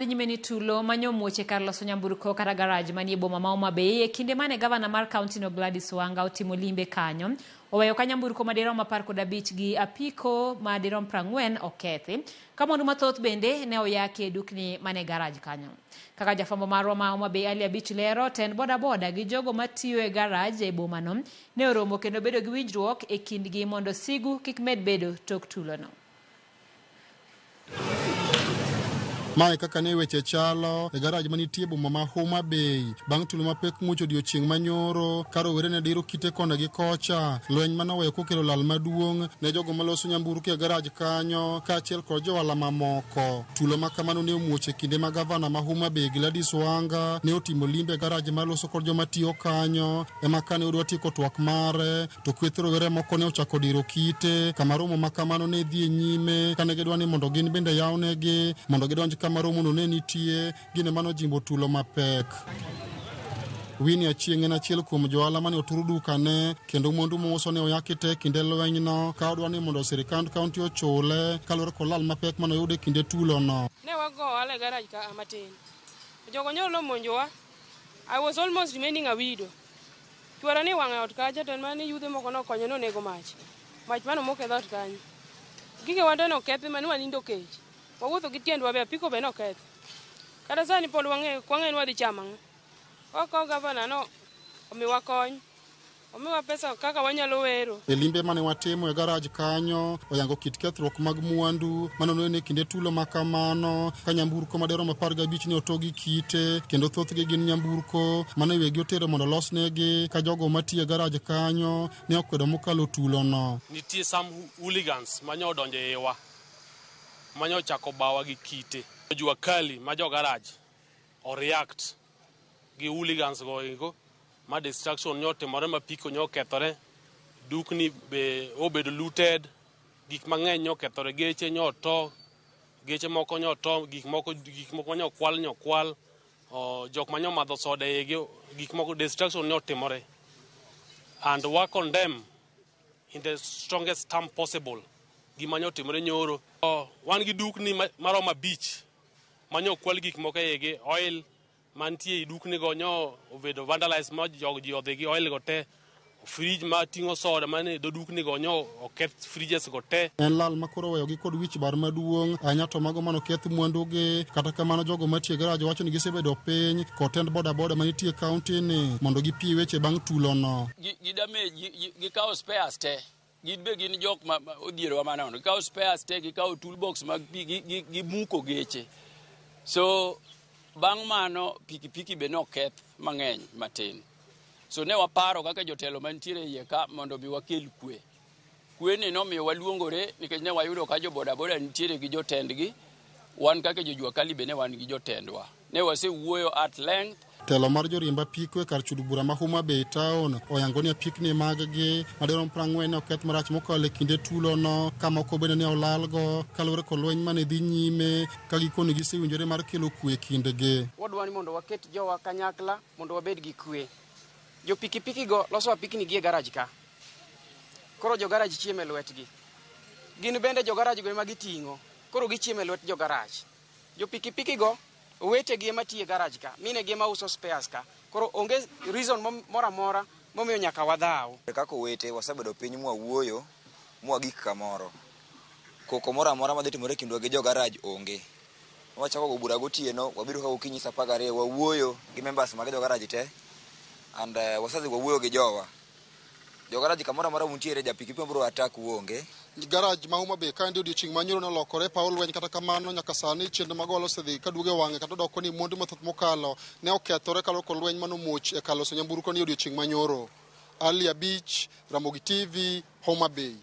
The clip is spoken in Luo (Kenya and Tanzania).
Dhi nyime ni tulo manyo muoch e kar loso nyamburko kata garaj manie boma ma Homa Bay e kinde mane gavana mar kaunti no Gladys Wanga otimo limbe kanyo. Oweyo ka nyamburko madirom 15 gi apiko madirom 40 okethi. Ka mwandu mathoth bende ne oyaki e dukni mane garaj kanyo. Kaka jafwambo marwa ma Homa Bay Ali Abich lero, tend bodaboda gi jogo matiyo e garaj e bomano ne oromo kendo bedo gi winjruok e kindgi mondo sigu kik med bedo tok tulono. Mae kaka ne weche chalo e garaj manitie boma ma Homa Bay bang' tulo mapek muoch odiochieng' manyoro ka rowere ne diro kite kona gi kocha. Lweny manoweyo kokelo lal maduong' ne jogo maloso nyamburko e garaj kanyo kaachiel kod johala mamoko. Tulo ma kamano ne omuoch e kinde ma gavana ma Homa Bay Gladys Wanga ne otimo limbe e garaj maloso kod joma tiyo kanyo ema kane odwa tieko twak mare to kweth rowere moko ne ochako diro kite kama romo ma kamano ne dhi e nyime kane gidwa ni mondo gin bende yawnegi mondo gidonj kama romono ne nitie. Gin ema nojimbo tulo mapek. Winnie Achieng' en achiel kuom johala mane otur dukane kendo mwandu mouso ne oyaki te kinde lwenyno ka odwa ni mondo sirikand kaunti ochule kaluwore kod lal mapek mane oyudo e kinde tulono. Ne wago ohala e garaj ka matin. Jogo nyoro nomonjowa. I was almost remaining a widow. Chuora ni wang'e ot kacha to en mana ni yudhe moko nokonyo nonego mach. Mach mane omoko e dhoot kanyo. Gigewa te nokethi mane wanindo kech. Wawuotho gi tiendwa be apiko be nokethi. Kata sani pod wang'e ok wang'e ni wadhi chamo ang'o. Wakawo gavana no omiwa kony. Omiwa pesa kaka wanyalo wero. E limbe mane watimo e garaj kanyo, oyango kit kethruok mag mwandu mane oneno e kinde tulo ma kamano, ka nyamburko madirom 15 ne oto gi kite, kendo thothgi gin nyamburko mane wegi otero mondo olosnegi, ka jogo matiyo e garaj kanyo ne okwedo mokalo tulono. Nitie some hooligans ma nyo odonjo e iwa, ma nyo ochako bawa gi kite. Jua kali ma jo garaj o react gi hooligans go eko ma destruction nyo otimore ma piko nyo okethore, dukni be obedo looted, gik mang'eny nyo okethore, geche nyo oto, geche moko nyo oto, gik moko gik moko nyo okwal nyo okwal, jok ma nyo madho soda e igi, gik moko destruction nyo otimore. And wa condemn in the strongest term possible gima nyo otimore nyoro. Wan gi dukni maromo 5 ma nyo okwal gik moko e igi, oil mantie e dukni go nyo obedo vandalized ma jog ji odhi gi oil go te, fridge ma ting'o soda mane dho dukni go nyo oketh fridges go te. En lal ma koro oweyogi kod wich bar maduong' ahinya to mago mane oketh mwandugi. Kata kamano jogo matiyo e garaj wacho ni gisebedo piny kod tend bodaboda manitie e kaunti ni mondo gipie weche bang' tulono. Gi damage, gikawo spares te. Gin be gin jok ma odhierowa manono. Gikawo spares te, gikawo toolbox mag pi, gimuko geche. So bang' mano pikipiki be noketh mang'eny matin. So ne waparo kaka jotelo mantiere iye ka mondo mi wakel kwe. Kwe ni nomiyo waluongore nikech ne wayudo ka jo bodaboda nitiere gi jotendgi, wan kaka jo jua kali be ne wan gi jotendwa. Ne wasewuoyo at length. Telo mar joriemb apiko e kar chudo bura ma Homa Bay town oyango ni apikni mag-gi madirom 40 ne oketh marach mokalo e kinde tulono, ka moko bende ne olalgo kaluwore kod lweny mane dhi nyime ka gikoni gisewinjore mar kelo kwe e kindgi. Wadwa ni mondo waket jowa kanyakla mondo wabed gi kwe. Jo pikipiki go loso apikni gi e garaj ka. Koro jo garaj chiemo e lwetgi. Gin bende jo garaj go ema giting'o. Koro gichiemo e lwet jo garaj. Jo pikipiki go owetegi ema tiyo e garaj ka, minegi ema uso spares ka. Koro onge reason moro amora momiyo nyaka wadhaw. Kaka owete wasebedo piny mwawuoyo mwagik kamoro. Koko moro amora madhi timore kindwa gi jo garaj onge. Wachako go bura gotieno, wabiro ka gokinyi saa 12 wawuoyo gi members mag jo garaj te and wasedhi wawuoyo gi jowa. Jo garaj kamoro amora muntiere ja pikipiki mabiro attack u onge. Garaj ma Homa Bay kaendi odiochieng' ma nyoro nolokore paw lweny, kata kamano nyaka sani chenro mag ohala osedhi kaduogo e wang'e kata odoko ni mwandu mathoth mokalo ne okethore kaluwore kod lweny mane omuoch e kar loso nyamburko ni odiochieng' ma nyoro. Ali Abich, Ramogi TV, Homa Bay.